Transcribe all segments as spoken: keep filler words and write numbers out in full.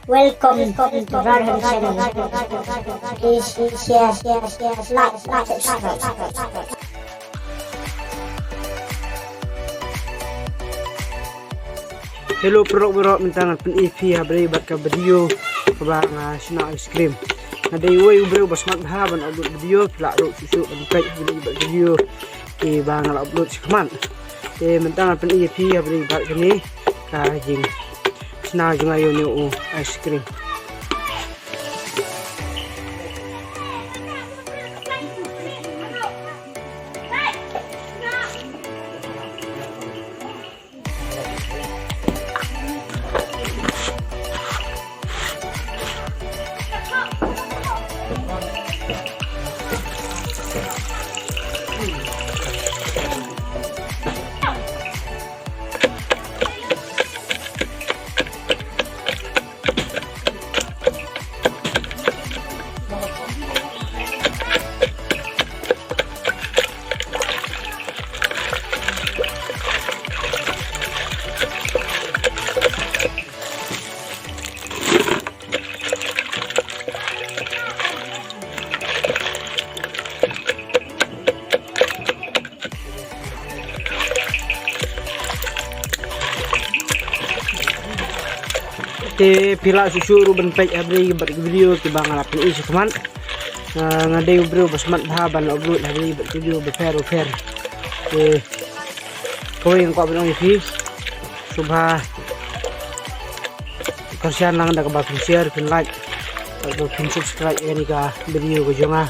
Welcome to Radhan Channel. Please share, share, share, like, like, subscribe. Hello, paralok baroh, mynta ngan pyni ïa phi ha bynta ka video kaba nga shna ice cream. Nga dei uwei u briew ba smat bha ban upload video, phi lah ruh shuh shuh ban peit ha bynta ka video. Te ba nga la upload shakhmat. Te mynta ngan pyni ïa phi ha bynta kane ka jingshna jong nga ïa une u ice cream. Te phi lah shuh shuh ruh ban peit ha bynta ki video kiba nga la pyni shakhmat. Ah, nga dei u briew ba smat bha ban upload ha bynta ki video bapher bapher. Te kawei nga kwah ban ong ïa phi, sngewbha kyrshan lang da kaba phin share, phin like, bad phin subscribe ïa kane ka video ka jong nga.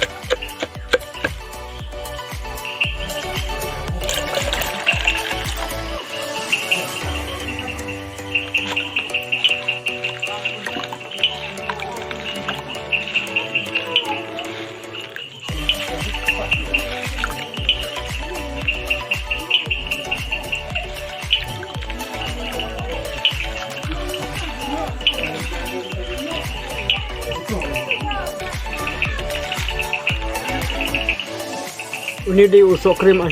Une dei u sohkrim,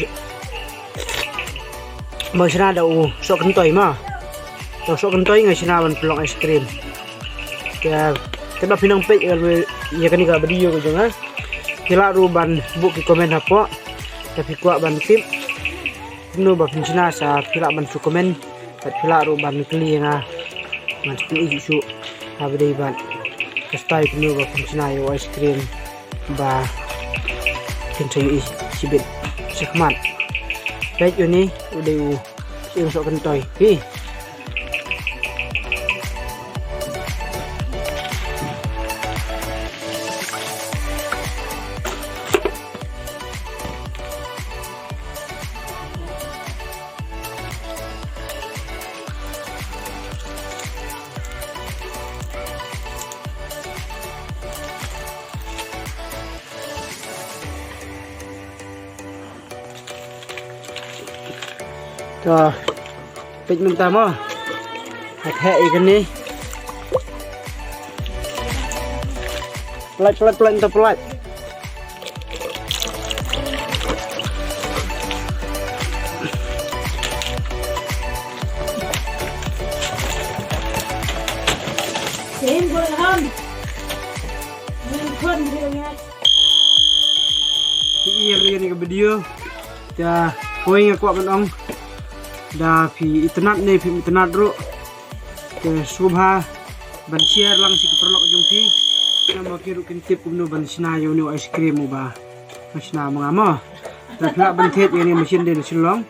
ba shna da u sohkyntoi ma. Da u sohkyntoi nga shna ban pynlong ice cream. Te, te ba phi nang peit ïa kane ka video ka jong nga, phi lah ruh ban buh ki comment hapoh. Te phi kwah ban tip kumno ba phin shna sa phi lah ban shu comment. Bad phi lah ruh ban kylli ïa nga. Ngan pyni shuh shuh ha bynta bad ka style kumno ba phin shna ïa u ice cream ba phin sa ïohi shibit shakhmat. Peit une u dei u sohkyntoi. Hi. To, peit mynta mo. Hat heh ïa kane. Pynlait, pynlait, pynlait, mynta pynlait. Phi ïa kane ka video. Te kawei nga kwah ban ong, da phi itynnad ne phim itynnad ruh, te sngewbha ban share lang sha ki paralok jong phi. Namar ki ruh kin tip kumno ban shna ïa une u ice cream uba nga shna ma nga mo. Te phi lah ban thied ïa kane ka machine, dei na Shillong.